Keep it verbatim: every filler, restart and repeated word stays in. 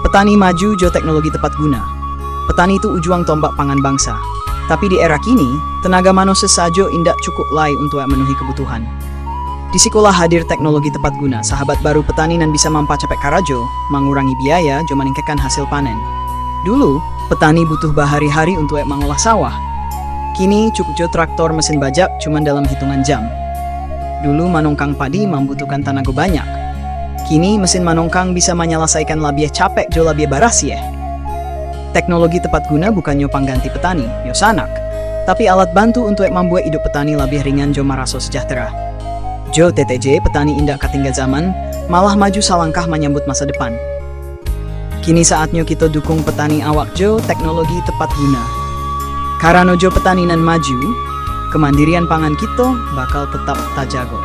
Petani maju jo teknologi tepat guna. Petani tu ujuang tombak pangan bangsa. Tapi di era kini, tenaga manusia sajo indak cukup lai untuak menuhi kebutuhan. Di sikolah hadir teknologi tepat guna, sahabat baru petani nan bisa mampacapek karajo, mangurangi biaya, jo maningkatkan hasil panen. Dulu, petani butuh bahari-hari untuak mangolah sawah. Kini, cukup jo traktor mesin bajak cuman dalam hitungan jam. Dulu manongkang padi mambutuhkan tanago banyak. Kini, mesin manongkang bisa manyalasaikan labiah capek jo labiah barasiah. Teknologi tepat guna bukannyo pangganti petani, yo sanak, tapi alat bantu untuak mambuek iduik petani labiah ringan jo maraso sejahtera. Jo T T J, petani indak katingga zaman, malah maju salangkah manyambut masa depan. Kini saatnyo kito dukung petani awak jo teknologi tepat guna. Karano jo petani nan maju, kemandirian pangan kito bakal tetap tajago.